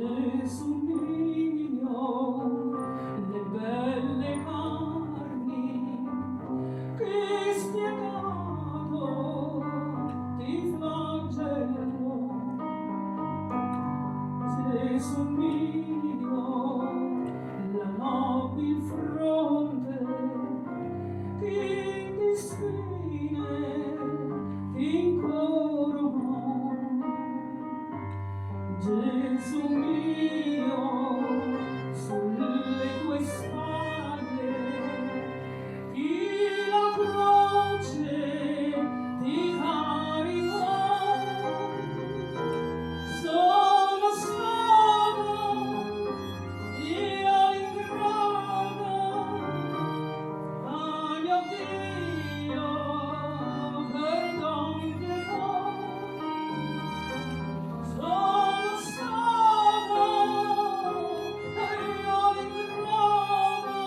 Gesù mio, le belle carni che spietato ti flagellò. Gesù mio, la nobil fronte che di spine t'incoronò. Gesù mio, sulle tue spalle chi la croce ti caricò. Sono stata io l'ingrata, a mio Dio perdon pietà. Sono stata io l'ingrata,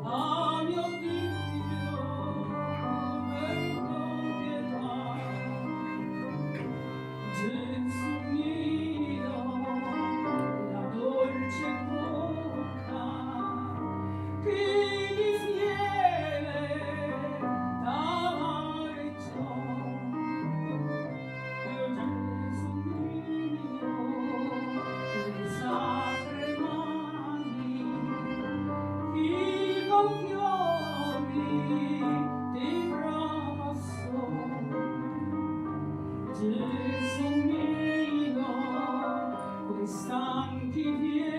a mio Dio perdon pietà. Gesù mio, la dolce bocca che di fiele t'amareggiò. Gesù mio, le sacre mani chi con chiodi ti trapassò. Gesù mio, quei stanchi piedi